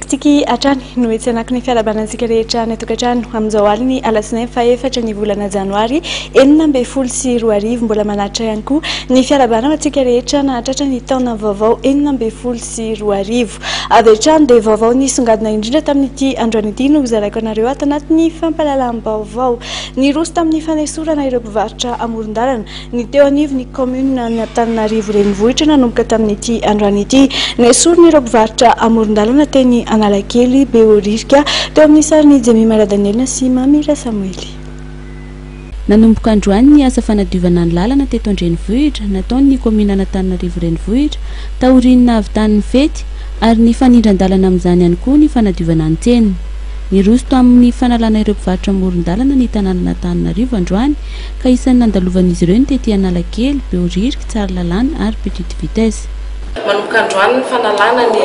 Tsikitsiky hatrany no etsy anakiny fiarahabana antsika rehetra any an-tokantrano amin'izao alin'ny alatsinainy faha-4 ny volana janoary 2016. Mbola manatitra ihany koa ny fiarahabana ho antsika rehetra nahatratra ny taona vaovao 2016. Avy hatrany dia vaovao nisongadina indrindra tamin'ity androany ity no hozaraiko anareo ato anatin'ny fampahalalam-baovao. Niroso tamin'ny fanesorana ireo mpivarotra amoron-dalana ny teo anivon'ny kaominina Antananarivo Renivohitra nanomboka tamin'ity androany ity. Nesorina ireo mpivarotra amoron-dalana teny Analakely, Behoririka, teo amin'ny sarin'i Jemima Radanielina sy Mamy Rasamoely. Nanomboka androany ny asa fanadiovana ny lalana teto an-drenivohitra nataon'ny kaominan'Antananarivo Renivohitra taorian'ny nahavitan'ny fety ary nifanindran-dalana amin'izany ihany koa ny fanadiovana ny tsena. Niroso tamin'ny fanalana ireo mpivarotra amoron-dalana ny tanànan'Antananarivo androany ka isan'ny nandalovan'izy ireo ny tety Analakely, Behoririka, Tsaralalàna ary Petite Vitesse. Manomboka androany ny fanalana ny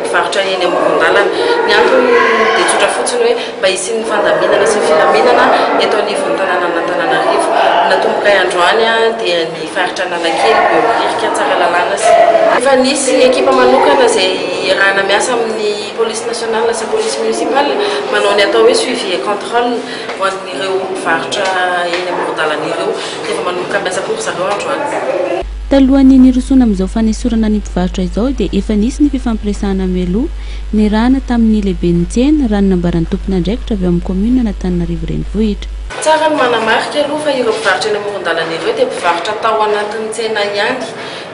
mpivarotra eny amoron-dalana. Ny antony dia tsotra fotsiny hoe mba hisian'ny fandaminana sy ny filaminana eto anivon'ny tanànan'Antananarivo. Ny natombokay androany dia ny faritra Analakely, Behoririka, Tsaralalàna sy. Efa nisy ekipa manokana izay iarahana miasa amin'ny Police nationale sy Police municipale manao ny atao hoe suivi et contrôle. Ho an'ireo mpivarotra eny amoron-dalana ireo dia efa manomboka miasa koa ry zareo androany. Talohan'ny nirosoana amin'izao fanesorana ny mpivarotra izao dia efa nisy ny fifampiresahana mialoha niarahana tamin'ny lehiben'ny tsena, raha ny nambaran'ny tompon'andraikitra avy ao amin'ny kaominina Antananarivo Renivohitra. Tsara ny manamarika aloha fa ireo mpivarotra eny amoron-dalana ireo dia mpivarotra tao anatin'ny tsena ihany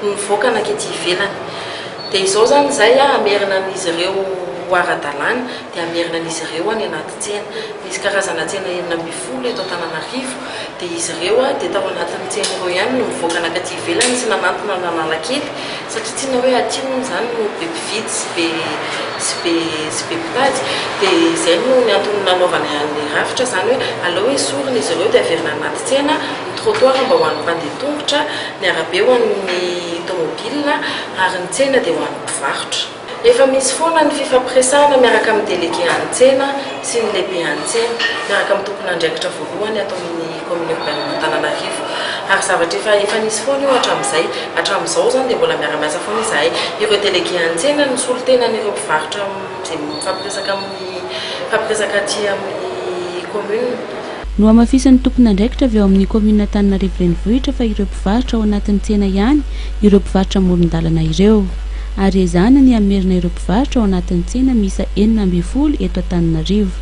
no nivoaka nankety ivelany. Dia izao izany izay hamerina an'izy ireo ho ara-dalàna dia hamerina an'izy ireo any anaty tsena. Misy karazana tsena 16 eto Antananarivo dia izy ireo dia tao anatin'ny tsena ireo ihany no nivoaka nankaty ivelany sy nanantona an'Analakely satria tsy inona hoe aty hono izany no be mpividy sy be sy be sy be mpitady dia izay no ny antony nanaovana ny rafitra izany hoe aleo esorina izy ireo dia averina anaty tsena ny trottoir mba ho an'ny mpandeha tongotra, ny arabe ho an'ny tomobile ary ny tsena dia ho an'ny mpivarotra. Efa misy foana ny fifampiresahana miaraka amin'ny delege an'ny tsena sy ny lehibe an'ny tsena, miaraka amin'ny tompon'andraikitra voalohany ato amin'ny commune urbaine Antananarivo. Ary zavatra efa efa nisy foana io hatramin'izay. Hatramin'izao izany dia mbola miara-miasa foana izahay. Ireo delege an'ny tsena no solontenan'ireo mpivarotra izay mifampiresaka amin'ny mifampiresaka aty amin'ny commune. Nohamafisin'ny tompon'andraikitra avy ao amin'ny kaominina Antananarivo Renivohitra fa ireo mpivarotra ao anatin'ny tsena ihany ireo mpivarotra amoron-dalana ireo. Ary ezahana ny hamerina ireo mpivarotra ao anatin'ny tsena miisa 16 eto Antananarivo.